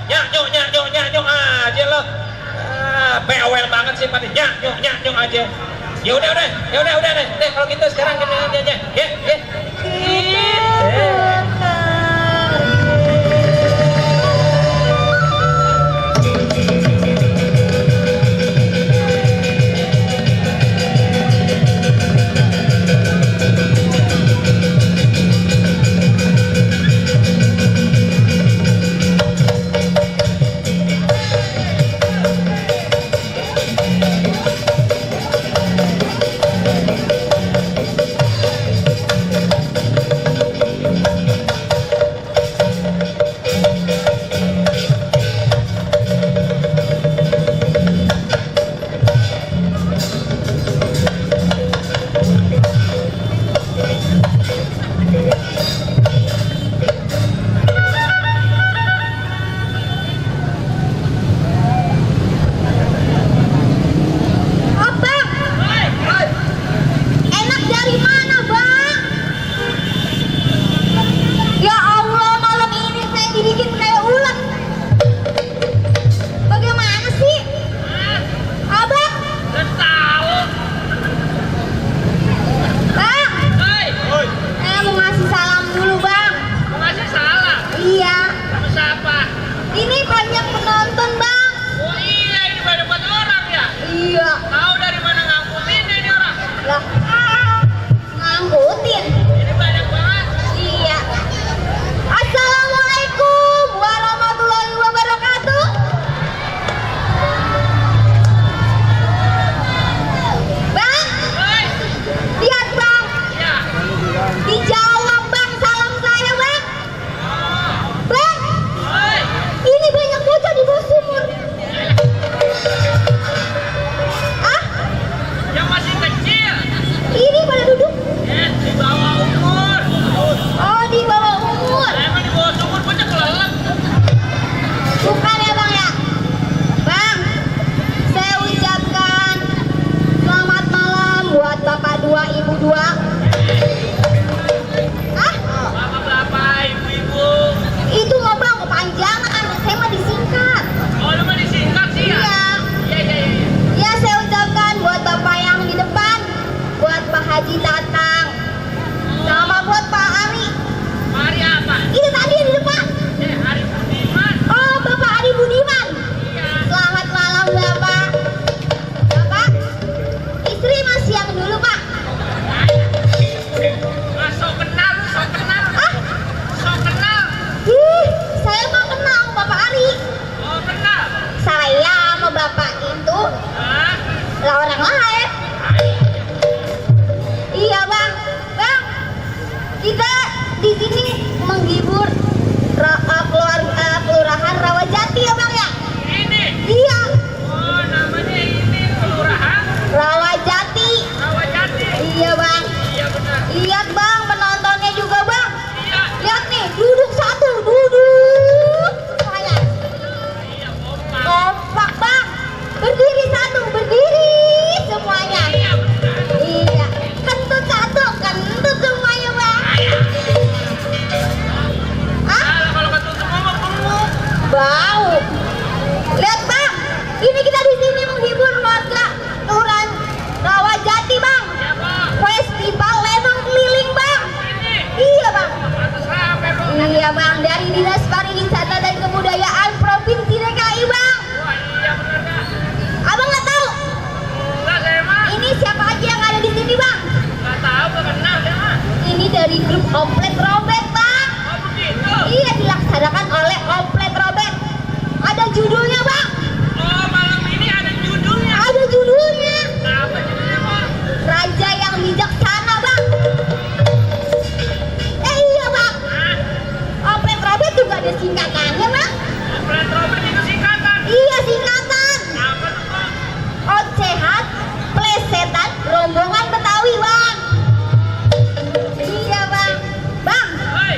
nyok aja lo. Bawel banget sih pada nyok aja. Ya udah deh kalau gitu sekarang gini aja. Ya. Kelurahan Rawajati ya bang ya? Ini? Iya. Oh namanya ini kelurahan? Rawajati. Rawajati? Iya bang. Iya benar. Lihat bang penontonnya juga bang. Iya. Lihat nih duduk satu duduk semuanya. Iya kompak. Kompak bang. Berdiri satu berdiri semuanya. Iya benar. Iya. Kentut satu kentut semuanya bang. Kalau ketemu semua mah bengong. Bau. Lihat bang, ini kita di sini menghibur warga Kelurahan Rawajati bang. Ya bang. Festival lenong keliling bang. Ini? Iya bang. Pantes rame bang. Iya bang, dari Dinas Pariwisata dan Kebudayaan Provinsi DKI bang. Wah iya benar dah. Abang nggak tahu? Enggak saya mah. Ini siapa aja yang ada di sini bang? Enggak tahu enggak kenal saya mah. Ini dari grup Komplet Robet bang. Oh begitu. Iya dilaksanakan oleh Komplet Robet. Ada judulnya bang. Oh malam ini ada judulnya. Ada judulnya. Apa judulnya bang? Raja yang bijaksana bang. Iya bang. Hah? Komplet Robet juga ada singkatannya bang. Komplet Robert itu singkatan. Iya singkatan. Apa tuh bang? Ocehan, plesetan, rombongan Betawi bang. Iya bang. Bang, Hei.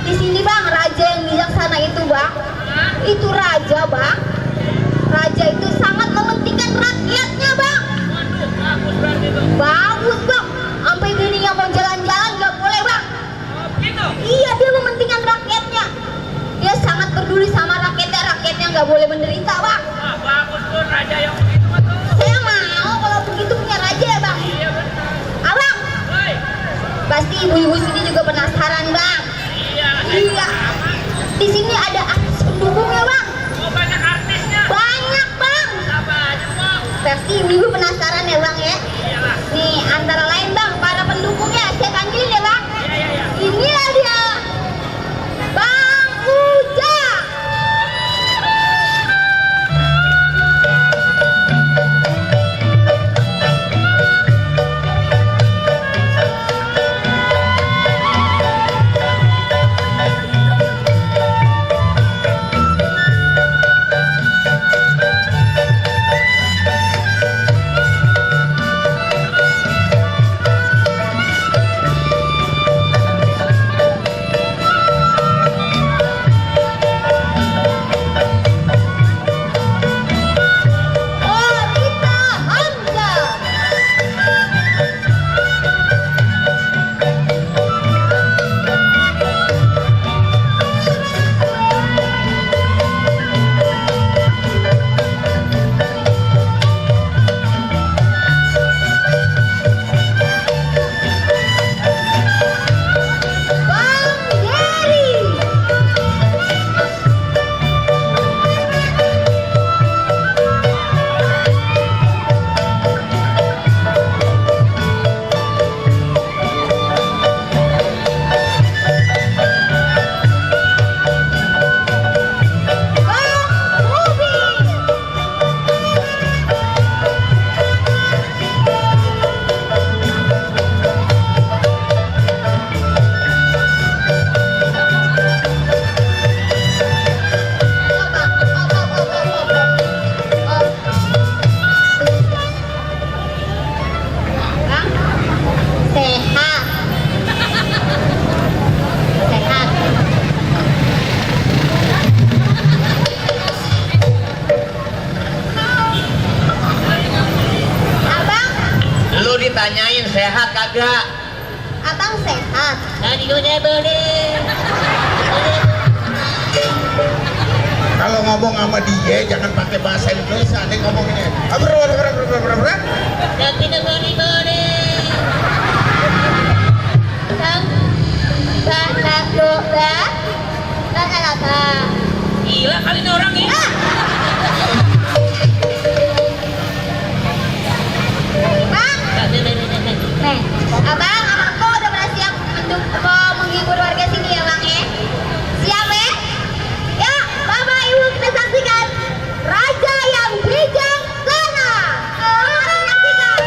di sini bang raja yang bijaksana itu bang. Hah? Itu raja bang. Raja itu sangat mementingkan rakyatnya bang. Waduh bagus berarti tuh. Bagus bang. Sampai bininya mau jalan-jalan nggak boleh bang. Oh begitu. Iya dia mementingkan rakyatnya. Dia sangat peduli sama rakyatnya. nggak boleh menderita bang. Wah, bagus tuh raja yang begitu mah tuh. Saya mau kalau begitu punya raja ya bang. Iya benar. Abang, Woi. pasti ibu-ibu sini juga penasaran bang. Iya. Iya. Di sini ada artis pendukungnya bang. Oh, banyak artisnya. Banyak bang. Siapa aja, Bang? Pasti ibu-ibu penasaran ya bang ya. Iyalah. Nih antara lain bang para pendukungnya saya panggilin ya bang. Iya. Inilah dia, Bang Uja. Oh, Rita Hamzah. Bang Dery. Bang Bobi. Bang, sehat. Sehat. Abang, Lu ditanyain sehat kagak? abang sehat. Tadi udah boleh. Kalau ngomong sama dia jangan pakai bahasa Indonesia, dia ngomonginnya. Tapi udah boleh. Bang, bahasa doa. Kata apa? Gila kali ini orang ini. Bang, nih, abang kok udah pada siap untuk mau menghibur warga sini ya bang ya? Siap ya? Ya, bapak ibu kita saksikan Raja yang bijaksana. Saksikan.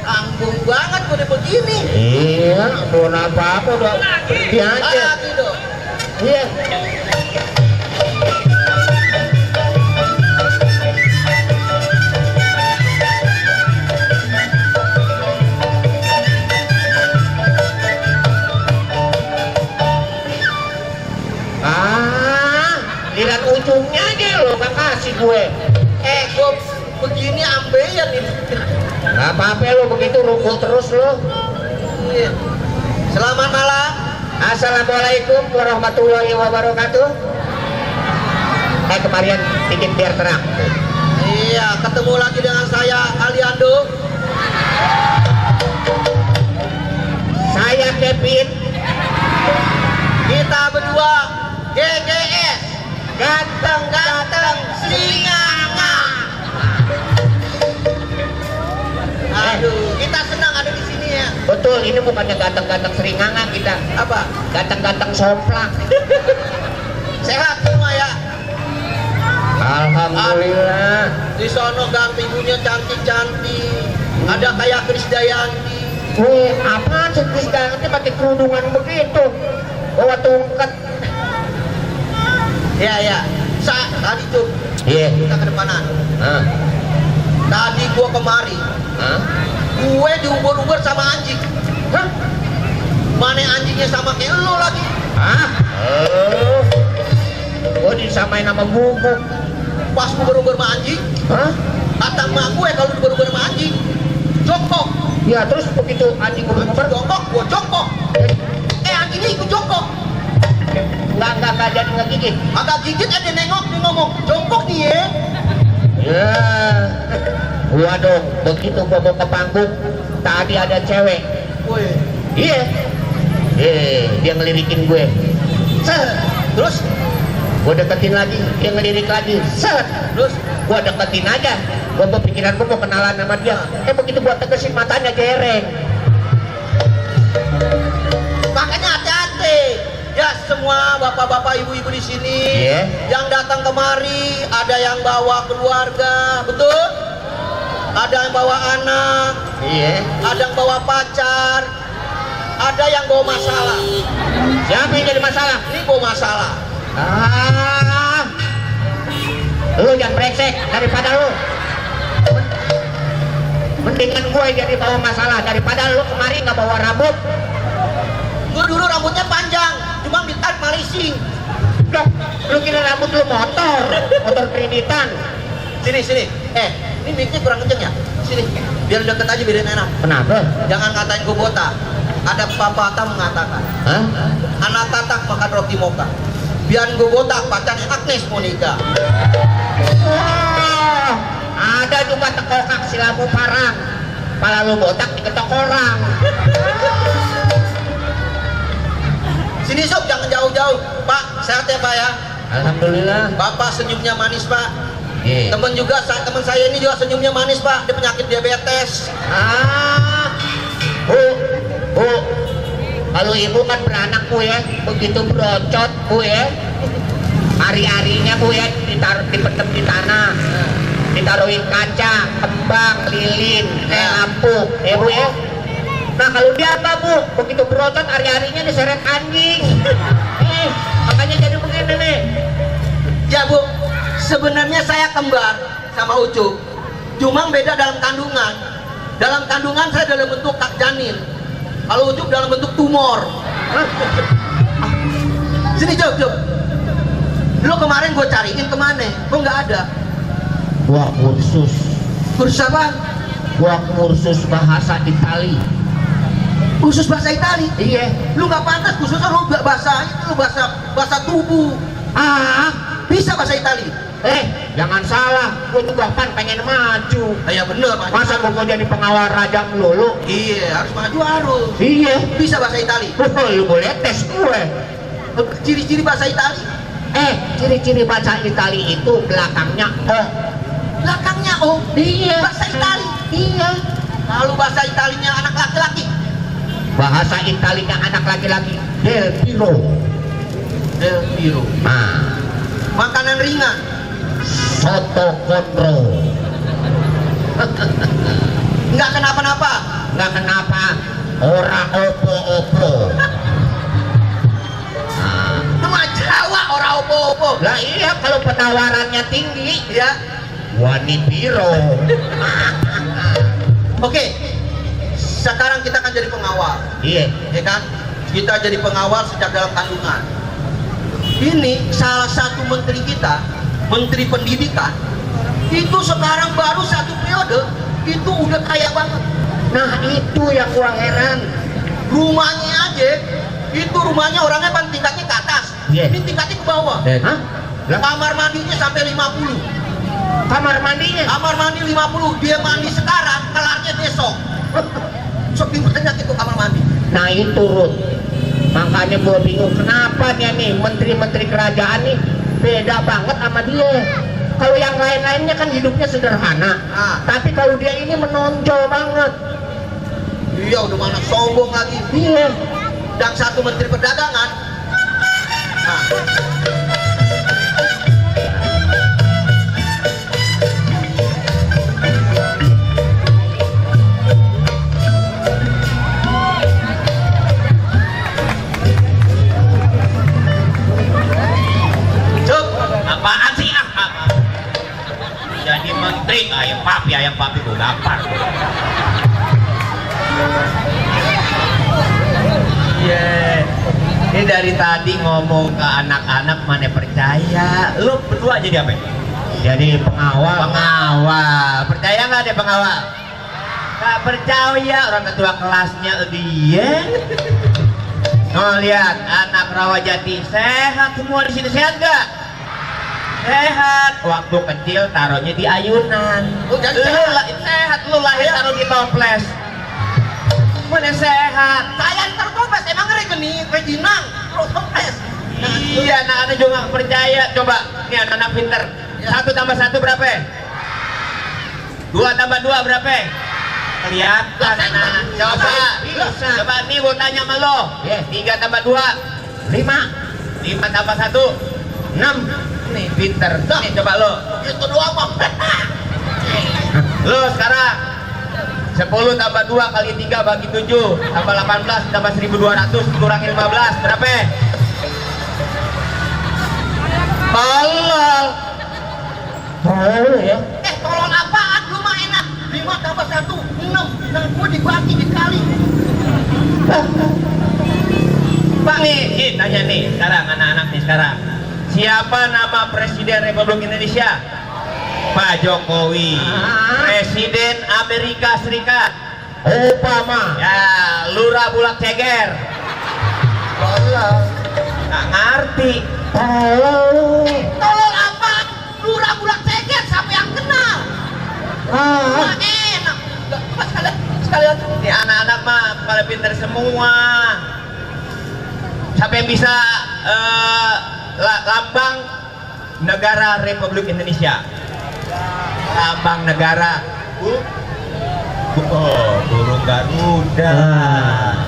Tanggung banget udah begini. Iya, mau apa-apa udah pergi aja. Lagi dong. Iya. Lihat ujungnya aja lo, gak kasih gue. Gue begini ambeien ini. Gak apa-apa lo begitu rukun terus lo. Iya. Selamat malam. Assalamualaikum warahmatullahi wabarakatuh. Kemarin dikit biar terang. Iya, ketemu lagi dengan saya Aliando. Saya Kevin. Kita berdua GGS. Ganteng-ganteng singanga. betul, ini bukannya ganteng-ganteng seringanga kita. Apa? Ganteng-ganteng somplak. Sehat semua ya. Alhamdulillah. Di sono ganti ibunya cantik-cantik. Ada kayak Krisdayanti. Weh, apa sih Krisdayanti pakai kerudungan begitu? Bawa tongkat. Ya. Tadi tuh Iya. kita ke depanan. Hah? Tadi gua kemari. Hah? Gue diuber-uber sama anjing. Hah? Mana anjingnya sama kayak lo lagi? Hah? Oh. Gua disamain sama bubuk. Pas uber-uber sama anjing, Hah? kata emak gue kalau uber-uber sama anjing, jongkok. Ya terus begitu anjing gua Anjing jongkok, gua jongkok. Anjingnya ikut jongkok. Enggak jadi ngegigit. Agak gigit ada nengok, dia ngomong, jongkok nih ya. Ya. Gua dong, begitu gua mau ke panggung, tadi ada cewek. Woi, Iya. Dia ngelirikin gue. set. Terus, Gue deketin lagi, dia ngelirik lagi. Set. terus, Gue deketin aja. Gue berpikiran gue mau kenalan sama dia. Begitu gue tegesin matanya jereng. makanya hati-hati. Ya semua bapak-bapak, ibu-ibu di sini Iya. yang datang kemari, ada yang bawa keluarga, betul? Ada yang bawa anak, Iya. ada yang bawa pacar, ada yang bawa masalah. Siapa yang jadi masalah? Ini bawa masalah. Lu jangan brengsek daripada lu. Mendingan gue jadi bawa masalah daripada lu kemarin nggak bawa rambut. Gue dulu rambutnya panjang, cuma ditarik malising. Dok, lu kira rambut lu motor kreditan. Sini. Ini mic-nya kurang kenceng ya? Sini, biar deket aja, biar enak. Kenapa? Jangan katain gue botak. Ada pepatah mengatakan, Hah? anak tatak makan roti moka. Biar gue botak, pacarnya Agnes Monica. Wah, ada juga tekokak si lampu parang. Pala lu botak diketok orang. Sini sob, jangan jauh-jauh. Pak, sehat ya Pak ya? Alhamdulillah. Bapak senyumnya manis Pak. Iya. Temen temen saya ini juga senyumnya manis Pak. Dia penyakit diabetes. Bu, kalau ibu kan beranak bu ya, begitu berocot bu ya, hari-harinya bu ya dipendem di tanah, ditaruhin kaca, kembang, lilin, lampu, ya bu ya. Nah kalau dia apa bu, begitu berocot hari-harinya diseret anjing, makanya jadi begini nih. Ya Bu, sebenarnya saya kembar sama Ucup, cuma beda dalam kandungan. Dalam kandungan saya dalam bentuk janin, kalau Ucup dalam bentuk tumor. Sini Cup. Lu kemarin gue cariin kemana? Kok nggak ada? Gua kursus Kursus bahasa Itali. Khusus bahasa Itali? Iya. Lu nggak pantas khususnya lu bahasa itu, bahasa tubuh. Bisa bahasa Itali? Jangan salah, gue juga pengen maju. Ya bener Pak. Masa gue mau jadi pengawal raja melulu? Iya, harus maju harus. Iya. Bisa bahasa Itali? Lu boleh tes gue. Ciri-ciri bahasa Itali? Ciri-ciri bahasa Itali itu belakangnya O. Belakangnya O? Iya. Bahasa Itali? Iya. Lalu bahasa Italinya anak laki-laki? Bahasa Italinya anak laki-laki Del Piro. Del Piro. Makanan ringan? Soto Condro. Nggak kenapa-napa? Nggak kenapa. Ora opo-opo. Cuma Jawa orang opo-opo. Lah iya kalau penawarannya tinggi Ya. Wani Piro. Oke. Sekarang kita akan jadi pengawal. Iya. Ya kan? Kita jadi pengawal sejak dalam kandungan. Ini salah satu menteri kita, menteri pendidikan, itu sekarang baru satu periode, itu udah kaya banget. Nah itu yang gua heran. Rumahnya aja, itu rumahnya orangnya kan tingkatnya ke atas. Iya. Ini tingkatnya ke bawah. Hah? Lah, Kamar mandinya sampai 50. kamar mandinya? Kamar mandi 50, dia mandi sekarang, kelarnya besok. Saking banyak itu kamar mandi. Nah itu Ruth, makanya gue bingung kenapa nih menteri-menteri kerajaan nih beda banget sama dia. Kalau yang lain-lainnya kan hidupnya sederhana, tapi kalau dia ini menonjol banget. Iya, udah mana sombong lagi. Iya. Dan satu menteri perdagangan. Nah, Cuk, apaan sih ah? Jadi menteri ayam papi gue gampar. Iya, ini dari tadi ngomong ke anak-anak mana percaya. Lu berdua jadi apa? Jadi pengawal. Pengawal. Percaya nggak ada pengawal? Gak percaya, orang ketua kelasnya dia. Oh lihat, anak Rawajati sehat semua di sini, sehat gak? Sehat. Waktu kecil taruhnya di ayunan. Oh, jadi Sehat, lu lahir taruh di toples. Mana sehat? saya ntar toples, emang reginang, terus toples. Iya, anak-anak juga nggak percaya. Coba, nih anak-anak pinter. 1 tambah 1 berapa? 2 tambah 2 berapa? Kelihatan anak. Coba, coba nih gua tanya sama lo. 3 tambah 2 5. 5 tambah 1 6. Nih pinter. Nih coba lo. Itu doang, Bang. Lo sekarang 10 tambah 2 kali 3 bagi 7 tambah 18 tambah 1200 kurang 15 berapa? Tolol. Tolol ya. Tolong apaan? Lu mah enak. 5 tambah 1, 6. Nah, gua dibagi dikali. Pak nih, tanya nih sekarang anak-anak nih sekarang. Siapa nama Presiden Republik Indonesia? Pak Jokowi. Presiden Amerika Serikat. Obama. Ya, Lurah Bulak Ceger. Tolong. Nggak ngerti. Tolol. Tolong apa? Lurah Bulak Ceger, siapa yang kenal? Wah, enak. Coba sekalian. Ini anak-anak mah pada pinter semua. Siapa yang bisa lambang negara Republik Indonesia? Lambang negara. Oh, burung Garuda.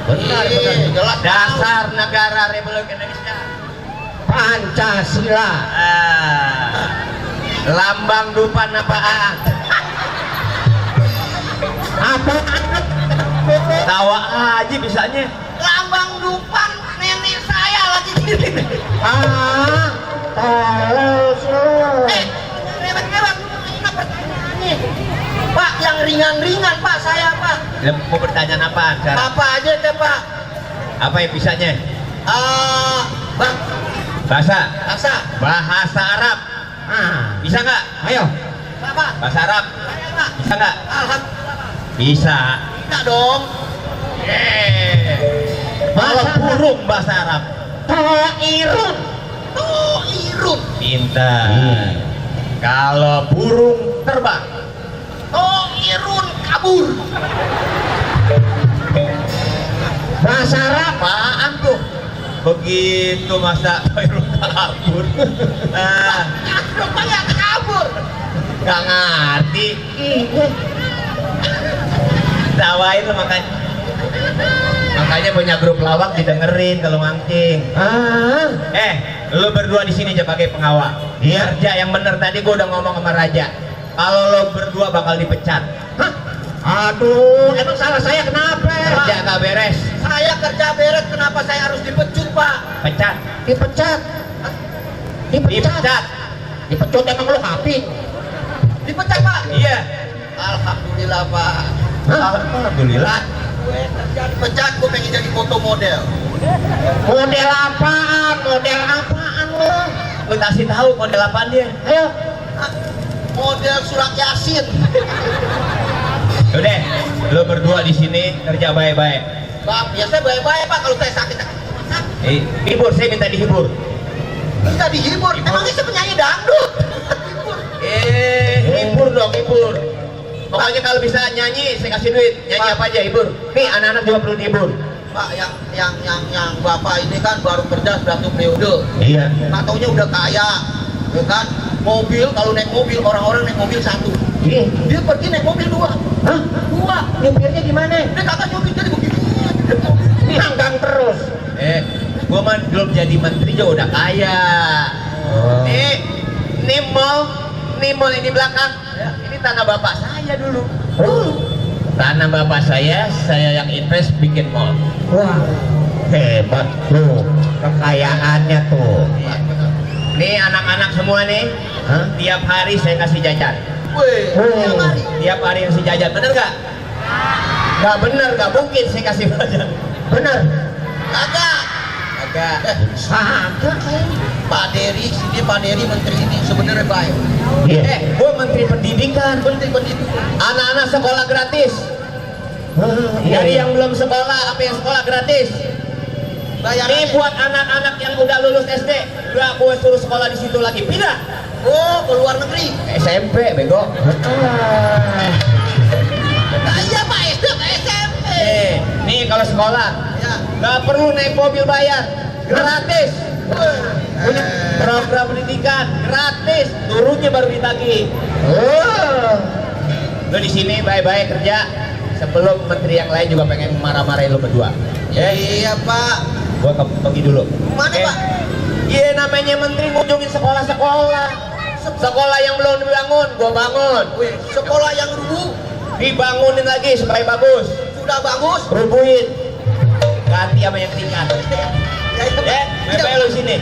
Benar, benar. Jelas Dasar negara Republik Indonesia. Pancasila. Lambang dupan apaan? Apa? Tawa aja bisanya. lambang dupan nenek saya lagi gini. Tolol slow. Lewat-lewat. Mana pertanyaannya? Pak, yang ringan-ringan Pak, saya Pak. Mau pertanyaan apa sekarang? Apa aja deh Pak? Apa yang bisanya? Bang, Bahasa? bahasa Arab. Bisa nggak? Ayo. Pak. Bahasa Arab? Saya Pak. Bisa nggak? Alhamdulillah. Bisa. Enggak dong. Kalau Bahasa burung bahasa Arab? Toirun. Toirun. Pintar. Kalau burung terbang? Toirun kabur. Bahasa Arab. Apaan tuh? Begitu masa burung kabur. Rupanya kabur. Nggak ngerti. Tawain lo makanya punya grup lawak didengerin kalau mancing. Lu berdua di sini aja pakai pengawal. Kerja yang bener, tadi gua udah ngomong sama Raja. Kalau lo berdua bakal dipecat. Aduh, emang salah saya kenapa? Kerja gak beres, Saya kerja beres, kenapa saya harus dipecut Pak? pecat. Dipecat. Dipecat. Dipecut emang lu happy? Dipecat Pak? Iya. Alhamdulillah Pak. Alhamdulillah. Gue kerja dipecat, gue pengen jadi foto model. Model apaan? Model apaan lu? Lu kasih tahu model apaan dia. Ayo. Model surat Yasin. Udah, lu berdua di sini kerja baik-baik. Pak, biasanya baik-baik Pak, kalau saya sakit. Hibur, saya minta dihibur. Kita dihibur. Emangnya saya penyanyi dangdut? Hibur dong, hibur. Pokoknya kalau bisa nyanyi, saya kasih duit. Nyanyi apa aja, hibur. Nih, anak-anak juga perlu dihibur. Pak, yang Bapak ini kan baru kerja 1 periode. Iya. Nggak taunya udah kaya, ya kan? Mobil, kalau naik mobil, orang-orang naik mobil 1. Iya. Dia pergi naik mobil 2. Hah? 2. Nyupirnya gimana? Dia kagak nyopir, jadi jadi menteri juga udah kaya. Nih mall ini belakang. Ini tanah bapak saya dulu. Tanah bapak saya yang invest bikin mall. Wah, hebat tuh kekayaannya tuh. Nih anak-anak semua nih, Hah? tiap hari saya kasih jajan. Weh, tiap hari. Tiap hari kasih jajan, bener gak? Gak bener, gak mungkin saya kasih jajan. Bener. Kagak. Agak. Kagak kayaknya. Pak Dery, sini Pak Dery menteri ini sebenarnya baik. Iya. Gue menteri pendidikan. Menteri pendidikan. Anak-anak sekolah gratis. Iya, Jadi iya. yang belum sekolah, apa yang sekolah gratis? Bayar Ini aja. buat anak-anak yang udah lulus SD, gak gue suruh sekolah di situ lagi. Pindah. Oh, ke luar negeri. SMP, bego. Nah, iya Pak, SD Pak SMP. Nih kalau sekolah, Ya. gak perlu naik mobil bayar, gratis. Punya program pendidikan gratis, turunnya baru ditagih. Lu di sini baik-baik kerja sebelum menteri yang lain juga pengen marah-marahin lu berdua. Iya Pak. Gua pergi dulu. Mana, Oke? Pak? Iya, namanya menteri ngunjungin sekolah-sekolah. Sekolah yang belum dibangun, gua bangun. Wih, sekolah yang rubuh Dibangunin lagi supaya bagus. sudah bagus. Rubuhin. Ganti sama yang tingkat. Ya itu Pak. Baik-baik lu sini.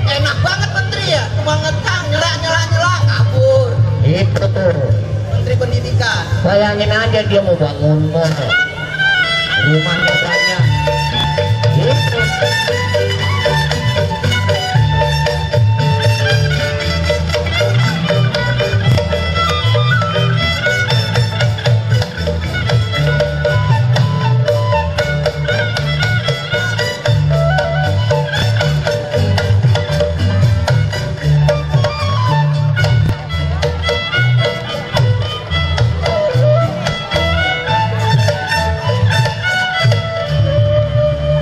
Enak banget menteri ya. Cuma ngetang, nyela, kabur. Itu tuh. Menteri pendidikan. Bayangin aja dia mau bangun mall. Rumahnya banyak. Gitu.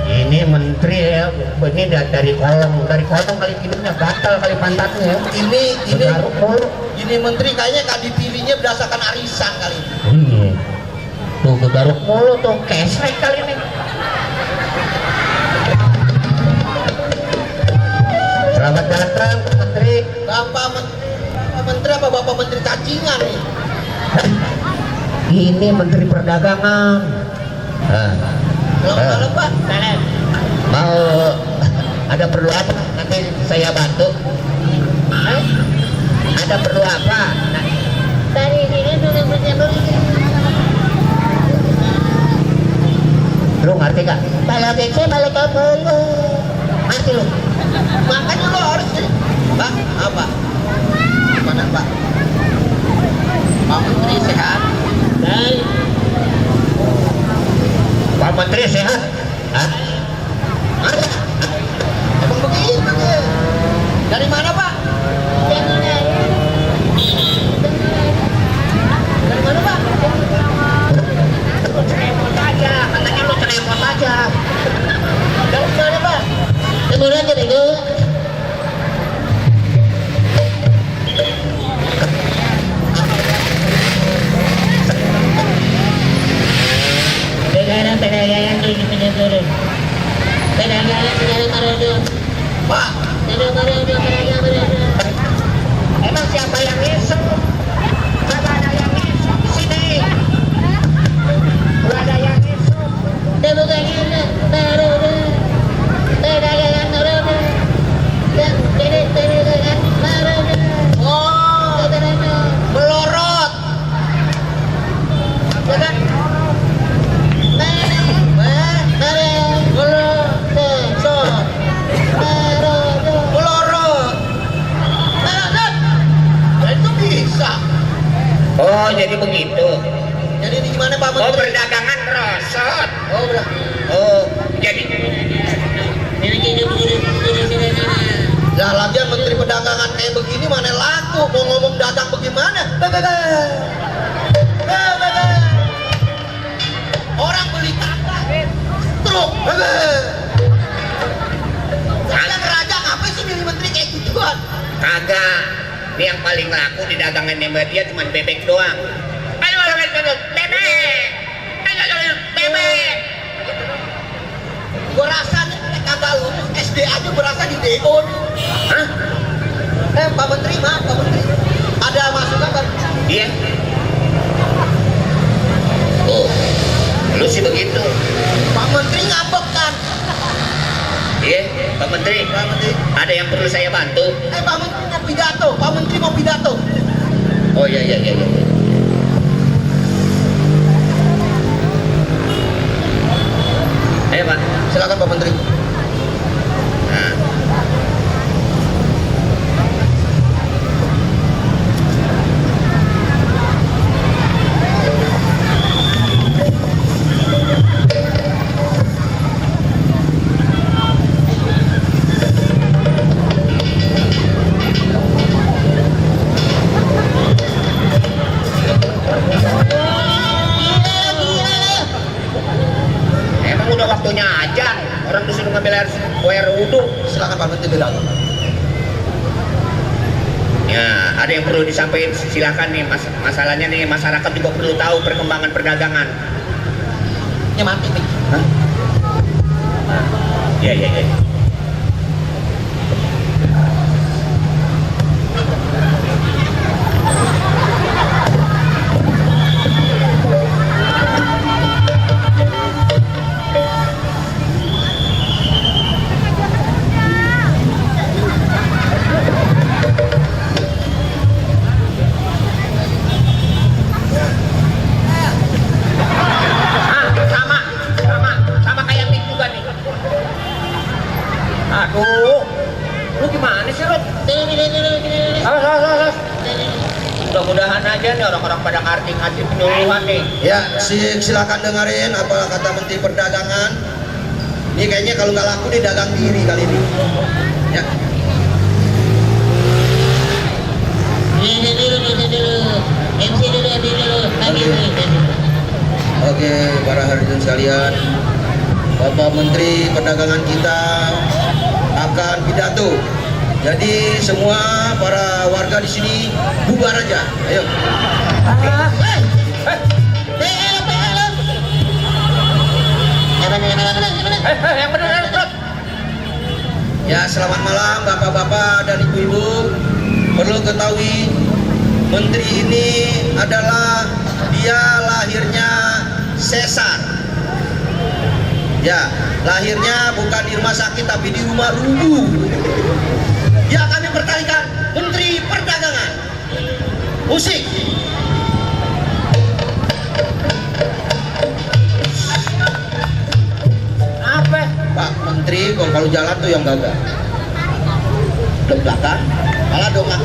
Ini menteri ya, ini dari kolong kali hidupnya gatal kali pantatnya ya. Ini Garuk mulu. ini menteri kayaknya gak dipilihnya berdasarkan arisan kali ini. Iya. Tuh garuk mulu tuh, kesrek kali ini. Selamat datang menteri. Bapak menteri apa Bapak menteri cacingan nih? Ini menteri perdagangan. Malam Pak. Mau ada perlu apa? Nanti saya bantu. Ada perlu apa? Dari sini dulu berjabung. Lu ngerti gak? Balik itu balik ke dulu. Ngerti lu? Makanya lo harus Pak, apa? Mana Pak? Pak Menteri sehat? Pak Menteri sehat? Hah? Emang begitu ya? Dari mana Pak? Dari mana Pak? Lu cerewet aja, katanya lu cerewet aja. Dari mana Pak? Kemudian jadi itu. Pedagang di pinggir turun. Pedagang turun. Pak, Pedagang. Emang siapa yang ngisep? Kagak ada yang ngisep di sini. Gak ada yang ngisep. oh, melorot. Ya kan? Melorot. Ya itu bisa. Oh, jadi begitu. Jadi ini gimana Pak Oh, Menteri? perdagangan rosot. Oh, udah. Oh, jadi Lah lagian Menteri Perdagangan kayak begini mana laku, mau ngomong dagang bagaimana? Orang beli tanah, truk. Kalian raja ngapain sih milih menteri kayak gituan? kagak. Ini yang paling laku di dagangannya mbak dia cuma bebek doang. Ayo bebek. Bebek. Gua rasa nih kagak lulus SD SD aja berasa di DO. Hah? Pak Menteri, maaf Pak Menteri. Ada masukan Pak? Iya. Oh, lu sih begitu. Pak Menteri ngambek kan? Iya, Pak Menteri. Pak Menteri. Ada yang perlu saya bantu? Pak Menteri mau pidato. Pak Menteri mau pidato. Oh iya. Ayo Pak. Silakan Pak Menteri. Nah. Emang udah waktunya ajan. Orang disuruh ngambil air wudhu. Silakan Pak Menteri pidato. Ya, ada yang perlu disampaikan, silakan nih. Masalahnya nih, masyarakat juga perlu tahu perkembangan perdagangan. Ini mati nih. Iya. Sama kayak Mik juga nih. Aduh, lu gimana sih, Rod? Awas. Mudah-mudahan aja nih orang-orang pada ngerti penyuluhan nih. Ya, silakan dengerin apa kata Menteri Perdagangan. Ini kayaknya kalau nggak laku nih dagang diri kali ini. Ya. Oke, para hadirin sekalian, Bapak Menteri Perdagangan kita akan pidato. Jadi semua para warga di sini bubar aja. Ayo. Yang benar, Rod. Ya, selamat malam Bapak-bapak dan Ibu-ibu. Perlu ketahui, Menteri ini adalah dia lahirnya sesar. Ya, lahirnya bukan di rumah sakit tapi di rumah rubuh. Ya, kami pertanyaan Menteri Perdagangan. Musik. Apa? Pak Menteri, kalau jalan tuh yang gagal. Ke belakang, malah dongak.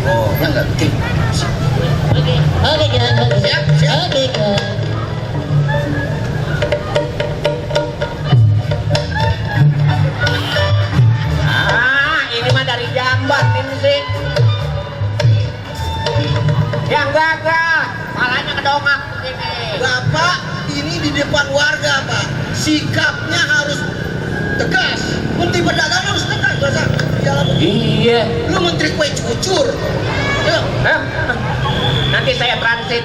Oh, yang enggak. Siap. Ini mah dari jamban ini sih. Yang gagal, palanya kedongak begini. Bapak, ini di depan warga, Pak. Sikapnya harus tegas. Menteri Perdagangan harus tegas, bahasa jalan. Iya. Lu menteri kue cucur. Ayo. Nanti saya transit.